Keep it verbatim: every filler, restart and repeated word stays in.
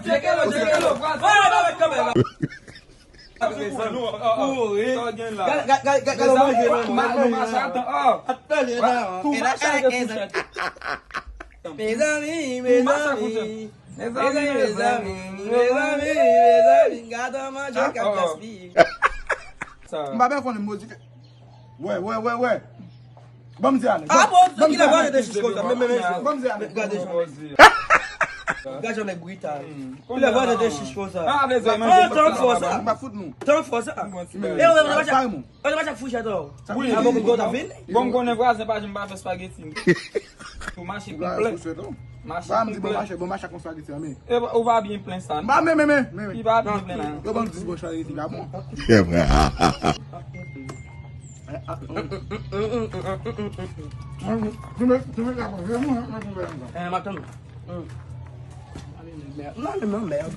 Tcheke lo, tcheke lo, vwazen. Kouri. Gade, gade, gade, gade, manje, manje, manje. Ap pale la. Tou mache avèk fousèt. Mezanmi, mezanmi. Mezanmi, mezanmi, mezanmi, mezanmi, gade manje k ap gaspiye. M pa byen konnen modi ke. Wè, wè, wè, wè. Ban m di Alex. Ah bon, kilè vwazen te chich konsa? Men, men, men. Ban m di Alex. Gade jan nèg. Gade jan nèg brital. Kilè vwazen te chich konsa? Ah, vle di manje. Tan fò sa. M pa fout nou. Tan fò sa. E ou menm, ou te mache ak fousèt ou. Wi. Avan ke gòt ap vini. Bon, m konnen vwazen pa janm pa fè spageti. Ou mache konplè. Mache konplè. Ba m di bon mache, bon mache ak yon spageti an men. E ou pa byen plen sa. Ba men, men, men, men. Li pa byen plen la. Yo ban m dis bon spageti la bon. Eh, m ap tann. Nan men mèd.